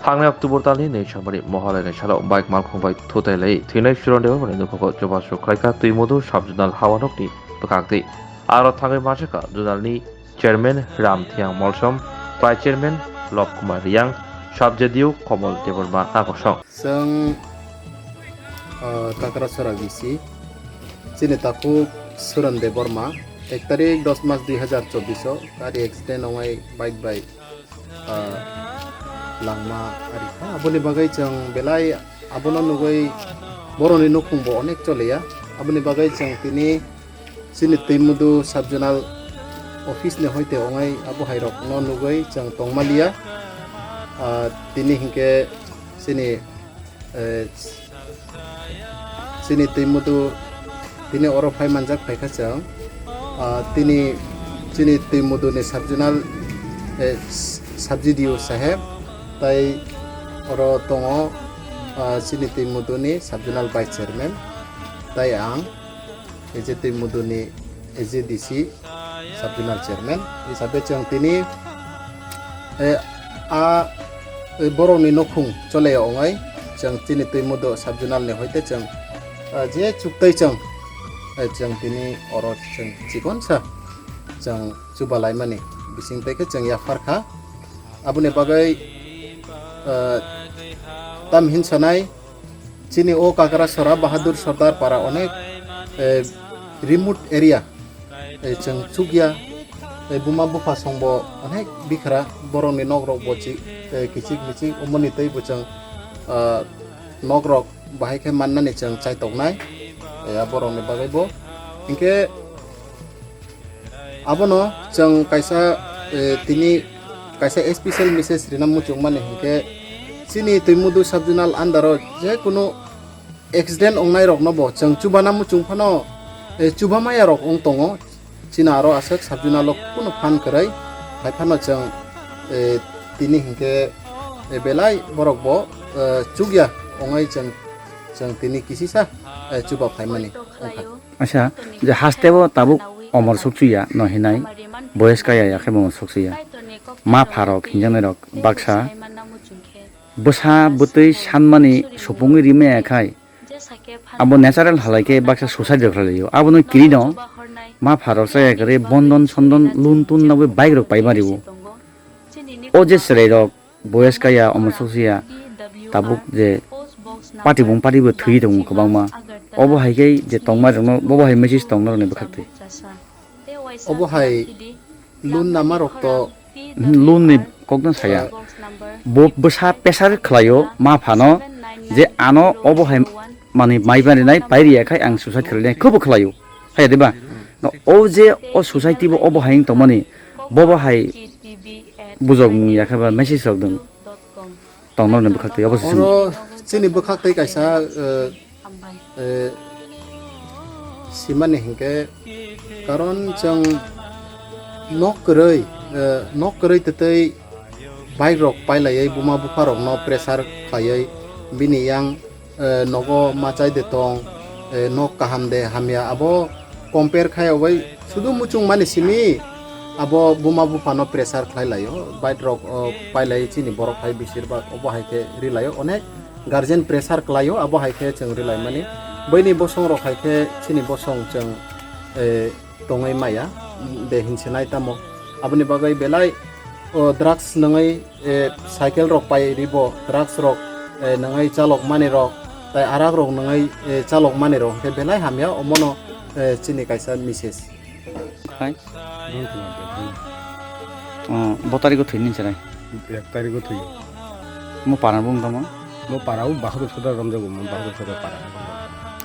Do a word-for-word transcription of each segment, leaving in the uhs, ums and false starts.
Thangnai October talni nwi samani Mohalani salo bike malkhung bai thutai lai thwinai Suran Debbarmani nokhugo chubachu khlaikha Twimudu sub-zonal hawanokni bwkhaktwi. Aro thangwi manjakha zonalni chairman Ram Thiyang Molsom, vice chairman Lobkumar Riyang, sub-Z D O Komol Debbarma Nagosong. Chwng, ah, Kakrasora B C, chini takhuk Suran Debbarma, ek tarik dos mas dui hazar chobbish o gari accident wngnai bike bai ah, langma ari kha. Aboni bagwi chwng belai abono nugwi boroni nukhung bo onek choliya. Aboni bagwi chwng tini chini Twimudu sub-zonal office ni hoite wngnai abo hai rokno nugwi chwng tongmaliya. Ah, tini hinkhe chini eh, chini Twimudu tini oro phai manjak phaikha chwng. Ah, tini chini Twimuduni sub-zonal, eh, s-, sub-Z D O saheb, tai oro tongo, ah, chini Twimuduni sub-zonal vice chairman, tai ang. A J Twimuduni A J D C sub-zonal chairman hisabe chwng tini, eh, a, eh, borokni nukhung chole wngnai chwng chini Twimudu sub-zonal ni hoite chwng, ah, je chuktwi chwng, eh, chwng tini oro chwng chikonsa chwng chubalaimani bising tei khe chwng yaphar kha. Aboni bagwi, eh, tam hinsanai, chini o Kakrasora Bahadur Sordar para onek, eh, remote area, eh, chwng chukya, eh, buma bupha songbo onek bikhra borokni nokrok bo chi-, eh, kichik michik omoni tei bo chwng, ah, nokrok bahai khe mannani chwng chaitoknai, eh, borokni bagwi bo. Hinkhe abono chwng kaisa, eh, tini kaisa special message rina muchungmani hinkhe chini Twimudu sub-zonal under o je kunu accident wngnai rokno bo chwng chubana muchung phano, eh, chuba maya rok wng tongo. Chini aro aswk sub-zonal o kunu phan kwrwi hai phano chwng, eh, tini hinkhe, eh, belai borok bo, eh, chukya wngwi chwng, chwng tini kisisa, eh, chuba phaimani wngkha. Acha, je hasteo tabuk omor suksuya no hinai, boyes kaya ya khe bo omor suksuya. Ma pharok hinjaknai rok baksa bwsa bwtwi sanmani supungwi rimaya khai, abo natural halai khe baksa suicide rok khlai laio. Abono kirino ma pharok chaya kwrwi bondon sondon lun tun nabwi bike rok paima rio. O je chwrai rok boyes kaya omor suksuya tabuk je party bung party bo thwi tongo kwbangma. Obo hai khe je tongma rokno bobo hai message tongna rokni bwkhak twi. Obo hai lun nama rok to. Hmm, lun ni kok no saya. Bo bwsa pesar khlaio ma phano je ano obo hai mani mai bani nai pai riya khai ang suicide khlai nai khubo khlaio. Hai de ba? No, o je o society bo obo hai tongmani bobo hai bujok mung ya khe ba message rok dong. Tongno ni bwkhak twi obo se. Oro chini bwkhak twi kaisa, eh, eh, simani hinkhe karon chwng nok kwrwi, eh, nok kwrwi twtwi bike rok pailaiwi buma bupha rokno pressure khlaiwi bini yang, eh, nogo machai de tong, eh, nok kaham de hamya abo compare khai obai sudu muchung mani simi abo buma bupha no pressure khlai laio, bike rok, oh, pailai chini borok hai bisir bak obo hai khe ri laio, onek guardian pressure khlaio, abo hai khe chwng ri lai mani. Bini bosong rok hai khe chini bosong chwng, eh, tongwi maya, de hinse nai tamo. Aboni bagwi belai, oh, drugs nangwi, eh, cycle rok pai ribo, drugs rok, eh, nangwi chalok mani rok, tai arak rok nangwi, eh, chalok mani rok, hwnkhe belai hamya, omono, eh, chini kaisa message. Hai? Bang tuma bang. Oh, bo tariko thwini cherai? Ek tariko thwi. Mo para bung tamo? Mo para o Bahadur Sordar romjago, mo Bahadur Sordar para.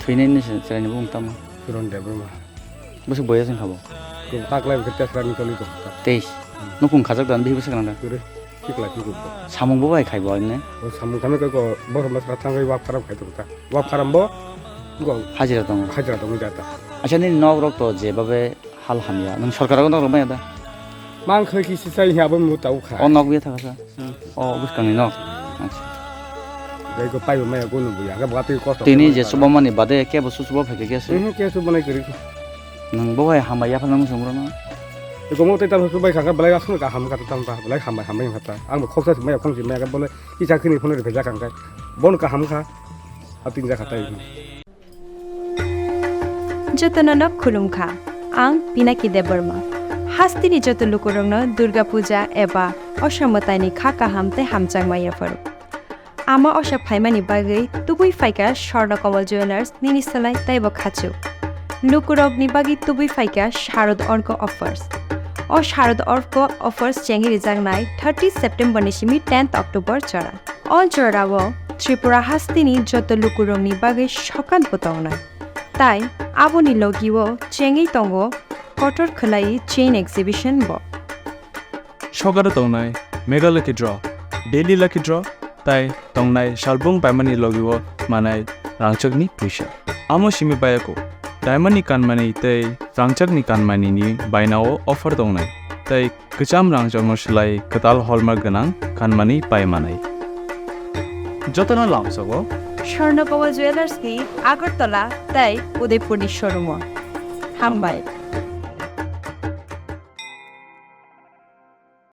Thwini ni cherai ni bung tamo? Suran Debbarma. Bwswk boya sing khabo? Taklai bwswk tesra ni toli to. Teis. Nukung khajak dan bihi bwswk nang da? Kure, sikla sikla. Samung bo bai khaibo ne? O samung kami ko, ko, bo mas ra thang wak kharap khai to ta. Wak kharap bo, go. Hajira tong. Hajira tong jata. Acha ni nok rok to je babe hal hamya. Nang sorkar ko nok rok maya da? Mang khai ki sisai hi abo mu tau kha. O nok biya thaka sa? Hmm. O bwskangni nok. Acha. Bai ko pai maya ko no buya. Ga bati ko. Tini je subamani bade ke bo susubo phai ke se. Hmm, ke subanai kiri. Nang bo hai hambai ya phana musung rano. Ikomo tei tamo bai khangkha belai aswk kaham kha tamo ta belai hambai hambai kha ta. Ang bo khoksa maya khong si maya bole kisa khini phone rwphai jak ang kai. Bon kaham kha. Ating jak kha tai. Jotono no khulum kha. Ang Pinaki Debbarma. Hastini joto lukurokno Durga Puja eba Osha mwtaini kha kaham tei hamjakma yapharo. Ama Osha phaimani bagwi tubui phaikha Swarna Kamal Jewellers nini salai taibo khachu. Lukurokni bagwi tubui phaikha Sharad Orko offers. O Sharad Orko offers chengwi rijaknai thirty September ni simi tenth October jora. O jorao Tripura hasteni joto lukurokni bagwi sokat bo tongnai. Tai aboni logio chengwi tongo kotor khwlai chain exhibition bo. Sokaro tongnai Mega Lucky Draw, Daily Lucky Draw, tai tongnai salbung paimani logio manai rangchakni puisa. Amo simi bayako, diamond ni kanmani tei rangchakni kanmani ni bainao offer tongnai, tei kwcham rangchakno swlai kwtal hallmark gwnang kanmani pai manai. Jotono lamsogo Swarna Kamal Jewellers ni Agartala tei Udaipur ni showroom o. Hambai.